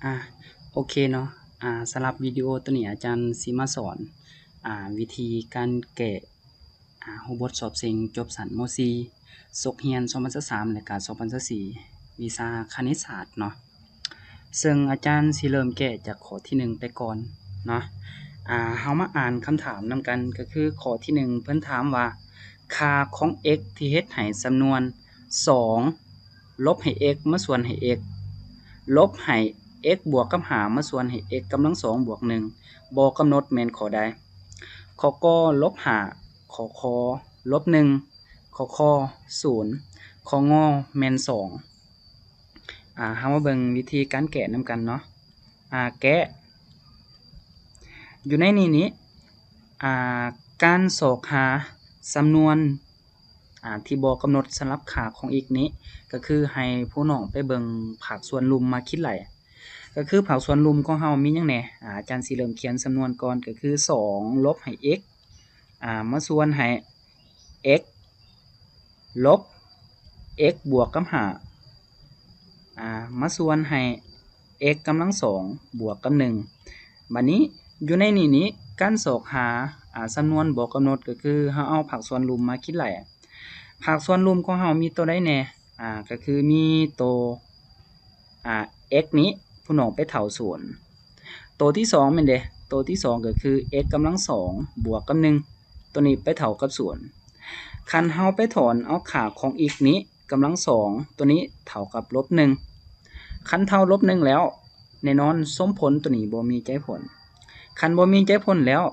ອາ ໂອເຄເນາະ ອາ ສຳລັບວິດີໂອໂຕນີ້ອາຈານຊິມາສອນ ອາ ວິທີການແກ້ ອາ ຮູບບົດສອບເສັງຈົບຊັ້ນ ມໍສີ່ ສົກຮຽນສອງພັນຊາວສາມ ແລະກະສອງພັນຊາວສີ່ ວິຊາຄະນິດສາດເນາະ. ເຊິ່ງອາຈານຊິເລີ່ມແກ້ຈາກຂໍ້ທີໜຶ່ງໄປກ່ອນເນາະ. ອາ ເຮົາມາອ່ານຄຳຖາມນຳກັນ ກໍຄືຂໍ້ທີໜຶ່ງ ເພິ່ນຖາມວ່າ ຄ່າຂອງ x ທີ່ເຮັດໃຫ້ສຳນວນ ສອງ ລົບໃຫ້ x ມາສ່ວນໃຫ້ x ລົບໃຫ້ x ບວກກັບຫ້າ ມາສ່ວນໃຫ້ x ກຳລັງສອງບວກໜຶ່ງ ບໍ່ກຳນົດແມ່ນຂໍ້ໃດ? ຂໍ້ ກ ລົບຫ້າ, ຂໍ້ ຂ ລົບໜຶ່ງ, ຂໍ້ ຄ ສູນ, ຂໍ້ ງ ແມ່ນສອງ. ອາ ເຮົາມາເບິ່ງວິທີການແກ້ນຳກັນເນາະ. ອາ ແກ້ ຢູ່ໃນນີ້ນີ້ ອາ ການຊອກຫາສຳນວນ ອາ ທີ່ບໍ່ກຳນົດສຳລັບຄ່າຂອງ x ນີ້ ກໍຄືໃຫ້ຜູ້ນ້ອງໄປເບິ່ງພາກສ່ວນລຸ່ມມາຄິດໄລ່ ກໍຄືພາກສ່ວນລຸ່ມຂອງເຮົາມີຫຍັງແດ່? ອາ ອາຈານຊິເລີ່ມຂຽນສຳນວນກ່ອນ ກໍຄື ສອງ ລົບໃຫ້ x ອາ ມາສ່ວນໃຫ້ x ລົບ x ບວກກັບຫ້າ ອາ ມາສ່ວນໃຫ້ x ກຳລັງສອງບວກກັບໜຶ່ງ. ບາດນີ້ຢູ່ໃນນີ້ນີ້ ການຊອກຫາ ອາ ສຳນວນບໍ່ກຳນົດ ກໍຄືເຮົາເອົາພາກສ່ວນລຸ່ມມາຄິດໄລ່. ພາກສ່ວນລຸ່ມຂອງເຮົາມີໂຕໃດແດ່? ອາ ກໍຄືມີໂຕ ອາ x ນີ້ ຜູ້ນ້ອງໄປເທົ່າສູນ. ໂຕທີສອງແມ່ນເດ? ໂຕທີສອງກໍຄື x ກຳລັງສອງບວກກັບໜຶ່ງ ໂຕນີ້ໄປເທົ່າກັບສູນ. ຄັນເຮົາໄປຖອນເອົາຄ່າຂອງ x ນີ້ ກຳລັງສອງ ໂຕນີ້ເທົ່າກັບລົບໜຶ່ງ. ຄັນເທົ່າລົບໜຶ່ງແລ້ວ ແນ່ນອນສົມຜົນໂຕນີ້ບໍ່ມີໃຈຜົນ. ຄັນບໍ່ມີໃຈຜົນແລ້ວ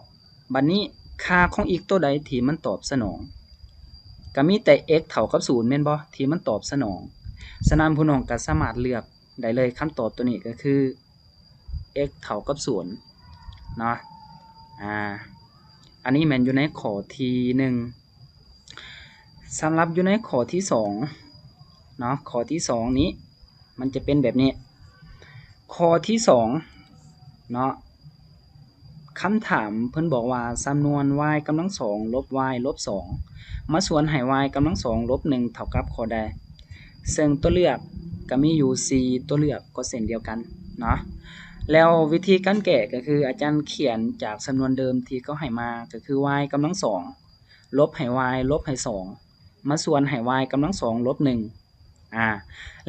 ບັດນີ້ຄ່າຂອງ x ໂຕໃດທີ່ມັນຕອບສະໜອງ? ກໍມີແຕ່ x ເທົ່າກັບສູນແມ່ນບໍ່ ທີ່ມັນຕອບສະໜອງ? ສະນັ້ນຜູ້ນ້ອງກໍສາມາດເລືອກໄດ້ເລີຍ ຄຳຕອບໂຕນີ້ກໍຄື x ເທົ່າກັບສູນເນາະ. ອາ ອັນນີ້ແມ່ນຢູ່ໃນຂໍ້ທີໜຶ່ງ. ສຳລັບຢູ່ໃນຂໍ້ທີສອງເນາະ ຂໍ້ທີສອງນີ້ ມັນຈະເປັນແບບນີ້. ຂໍ້ທີສອງເນາະ ຄຳຖາມເພິ່ນບອກວ່າ ສຳນວນ y ກຳລັງສອງ ລົບ y ລົບສອງ ມາສ່ວນໃຫ້ y ກຳລັງສອງ ລົບໜຶ່ງ ເທົ່າກັບຂໍ້ໃດ? ເຊິ່ງຕົວເລືອກກໍມີຢູ່ສີ່ຕົວເລືອກກໍເຊັ່ນດຽວກັນເນາະ. ແລ້ວວິທີການແກ້ກໍຄື ອາຈານຂຽນຈາກສຳນວນເດີມທີ່ເຂົາໃຫ້ມາ ກໍຄື y ກຳລັງສອງ ລົບໃຫ້ y ລົບໃຫ້ສອງ ມາສ່ວນໃຫ້ y ກຳລັງສອງ ລົບໜຶ່ງ. ອາ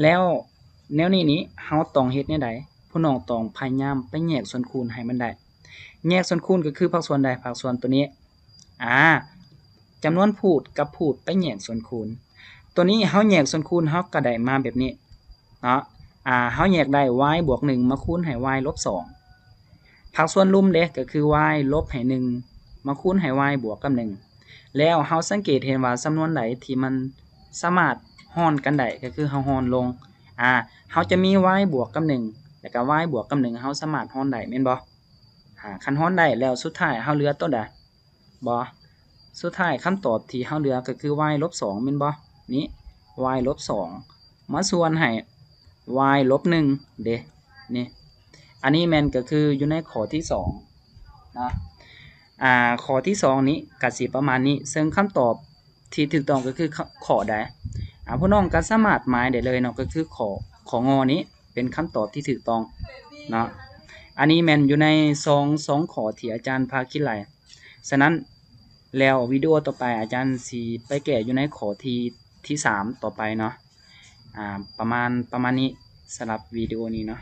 ແລ້ວແນວນີ້ນີ້ ເຮົາຕ້ອງເຮັດແນວໃດ? ຜູ້ນ້ອງຕ້ອງພະຍາຍາມໄປແຍກສ່ວນຄູນໃຫ້ມັນໄດ້. ແຍກສ່ວນຄູນກໍຄືພາກສ່ວນໃດ? ພາກສ່ວນຕົວນີ້. ອາ ຈຳນວນພູດກັບພູດໄປແຍກສ່ວນຄູນ. ຕົວນີ້ເຮົາແຍກສ່ວນຄູນ ເຮົາກໍໄດ້ມາແບບນີ້ເນາະ. ອາ ເຮົາແຍກໄດ້ y ບວກໜຶ່ງ ມາຄູນໃຫ້ y ລົບສອງ. ພາກສ່ວນລຸ່ມເດ ກໍຄື y ລົບໃຫ້ໜຶ່ງ ມາຄູນໃຫ້ y ບວກກັບໜຶ່ງ. ແລ້ວເຮົາສັງເກດເຫັນວ່າ ສຳນວນໃດທີ່ມັນສາມາດຮ່ອນກັນໄດ້ ກໍຄືເຮົາຮ່ອນລົງ. ອາ ເຮົາຈະມີ y ບວກກັບໜຶ່ງ ແລ້ວກໍ y ບວກກັບໜຶ່ງ ເຮົາສາມາດຮ່ອນໄດ້ແມ່ນບໍ່? ອາ ຄັນຮ່ອນໄດ້ແລ້ວ ສຸດທ້າຍເຮົາເຫຼືອຕົວໃດ? ບໍ່ ສຸດທ້າຍຄຳຕອບທີ່ເຮົາເຫຼືອກໍຄື y ລົບສອງ ແມ່ນບໍ່? ນີ້ y ລົບສອງ ມາສ່ວນໃຫ້ y ລົບໜຶ່ງເດ ນີ້. ອັນນີ້ແມ່ນກໍຄືຢູ່ໃນຂໍ້ທີສອງເນາະ. ອາ ຂໍ້ທີສອງນີ້ກໍຊິປະມານນີ້ ເຊິ່ງຄຳຕອບທີ່ຖືກຕ້ອງກໍຄື ຂໍ້ໃດ? ອາ ຜູ້ນ້ອງກໍສາມາດໝາຍໄດ້ເລີຍເນາະ ກໍຄືຂໍ້ ຂໍ້ ງ ນີ້ເປັນຄຳຕອບທີ່ຖືກຕ້ອງເນາະ. ອັນນີ້ແມ່ນຢູ່ໃນຊ່ອງສອງຂໍ້ທີ່ອາຈານພາຄິດໄລ່. ສະນັ້ນແລ້ວ ວິດີໂອຕໍ່ໄປອາຈານຊິໄປແກ້ຢູ່ໃນຂໍ້ທີ ທີສາມຕໍ່ໄປເນາະ. ອາ ປະມານ ປະມານນີ້ ສຳລັບວິດີໂອນີ້ເນາະ.